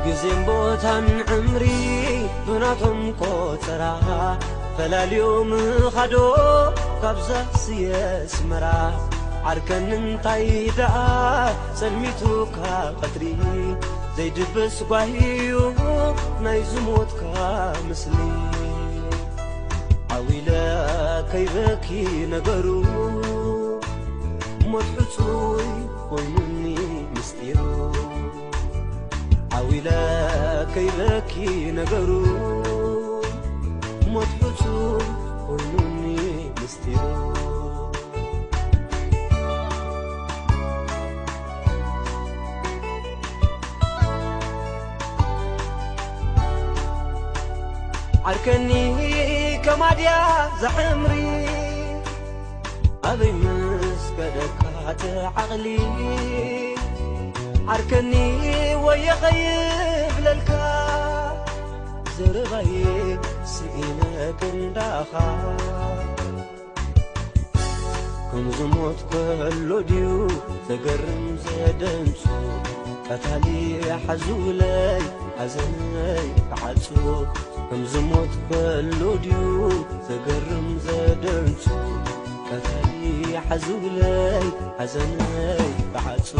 ግዜን ቦታን ዕምሪ ብናቶም ቆጸራ ፈላልዮ ምኻዶ ካብዛ ስየ ኣስመራ። ዓርከኒ እንታይ ደኣ ጸልሚቱካ ቀትሪ ዘይድበስ ጓሂዩ ናይ ዝሞትካ ምስሊ። ዓዊለ ከይበኪ ነገሩ ሞት ሕጹይ ኮይኑኒ ምስጢሩ። ዓዊለ ከይበኪ ነገሩ ሞት ሕጹይ ኮይኑኒ ምስጢሩ። ዓርከኒ ከማድያ ዘዕምሪ ኣበይ ምስ ከደካ እቲ ዓቕሊ። ዓርከኒ ወየ ኸይብለልካ ዘረባይ ስኢነ ክንዳኻ። ከም ዝሞት ከሎ ድዩ ዘገርም ዘደንጹ? ቀታሊ ሓዙለይ ሓዘነይ ተዓጹ። ከም ዝሞት ከሎ ድዩ ዘገርም ዘደንጹ? ቀታሊ ሓዙለይ ሓዘነይ ተዓጹ።